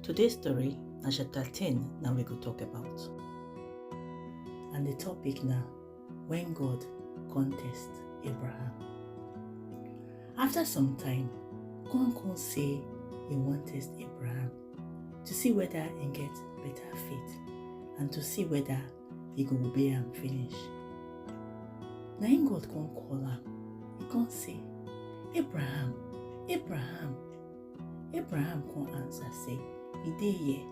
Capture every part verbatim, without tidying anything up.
Today's story na chapter ten na we go talk about. And the topic na when God come test Abraham. After some time, God come say he wan test Abraham to see whether he get better faith and to see whether he go obey am finish. Na him God come call am. He come say, "Abraham, Abraham." Abraham come answer say, "He dey here."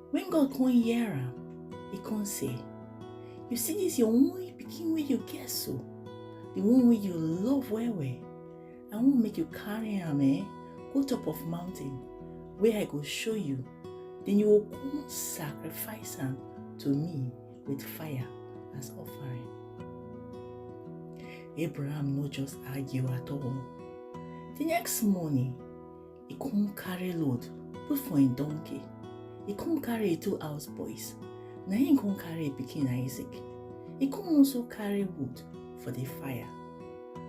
When God come hear am, he come say, "You see this your only pikin wey you get so, the one wey you love well well, I wan make you carry am, eh, go top of mountain wey I go show you. Then you go come sacrifice am to me with fire as offering." Abraham no just argue at all. The next morning, he come carry load, put for him donkey. He come carry him two house boys. Na him come carry him pikin Isaac. He come also carry wood for the fire.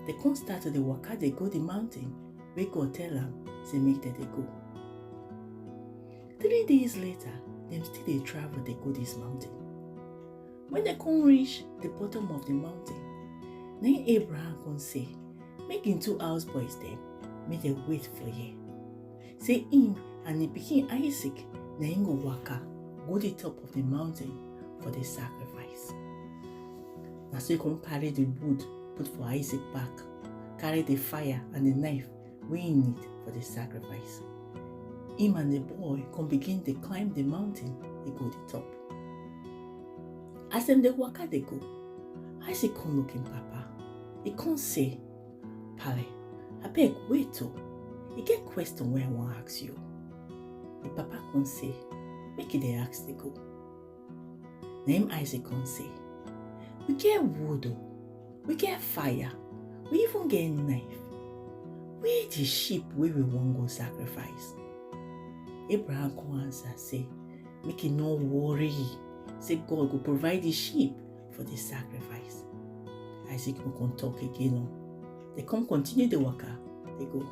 They come start to dey waka dey go the mountain wey God tell am say make dem dey go. Three days later, dem still dey travel dey go this mountain. When dem come reach the bottom of the mountain, na him Abraham come say make him two house boys dem make dem wait for here. Say him and him pikin Isaac na him go waka go the top of the mountain for the sacrifice. Na so he come carry the wood put for Isaac back, carry the fire and the knife wey he need for the sacrifice. Him and the boy come begin dey climb the mountain dey go the top. As dem dey waka dey go, Isaac come look him papa. He come say, "Pale, abeg wait o. E get question wey I wan ask you." Him papa come say, "Make you dey ask dey go." Na him Isaac come say, "We get wood o, we get fire, we even get knife. Where the sheep wey we wan go sacrifice?" Abraham come answer say make he no worry, say God go provide the sheep for the sacrifice. Isaac no come talk again o. Dem come continue the waka dey go.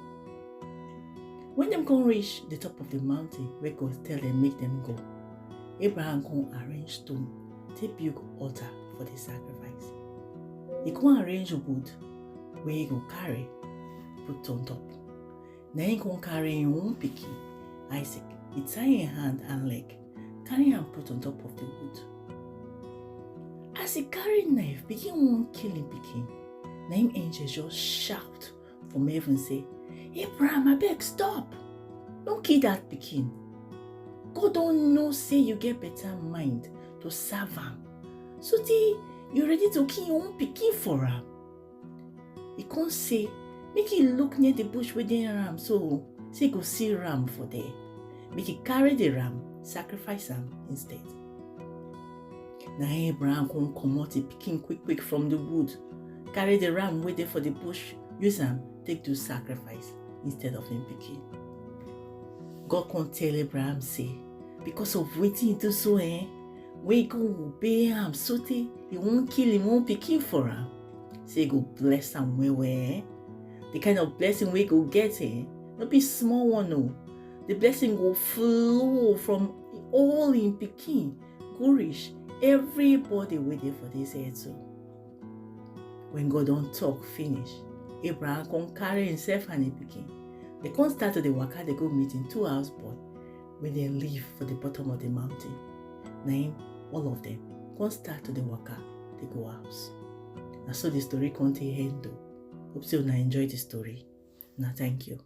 When dem come reach the top of the mountain wey God tell dem make dem go, Abraham come arrange stone take build altar for the sacrifice. He come arrange wood wey he go carry put on top. Na him come carry him own pikin, Isaac. He tie him hand and leg, carry am put on top of the wood. As he carry knife begin wan kill him pikin, na him angel just shout from heaven say, "Abraham, abeg stop! No kill that pikin. God don know say you get better mind to serve am, so tey you ready to kill your own pikin for am." He come say make he look near the bush wey dey near am so, say he go see ram for there. Make he carry the ram, sacrifice am instead. Na Abraham come comot him pikin quick quick from the wood, carry the ram wey dey for the bush, use am take do sacrifice instead of him pikin. God come tell Abraham say because of wetin he do so, eh, wey he come obey am so tey he wan kill him own pikin for am, say he go bless am well well, eh? The kind of blessing wey he go get, eh, no be small one o. The blessing go flow from all him pikin go reach everybody wey dey for this earth so. When God don talk finish, Abraham come carry himself and him pikin. Dem come start to dey waka dey go meet him two house boy wey dey live for the bottom of the mountain. Na him all of them come start to dey waka dey go house. Na so the story come take end o. Hope say una enjoy the story. Na thank you.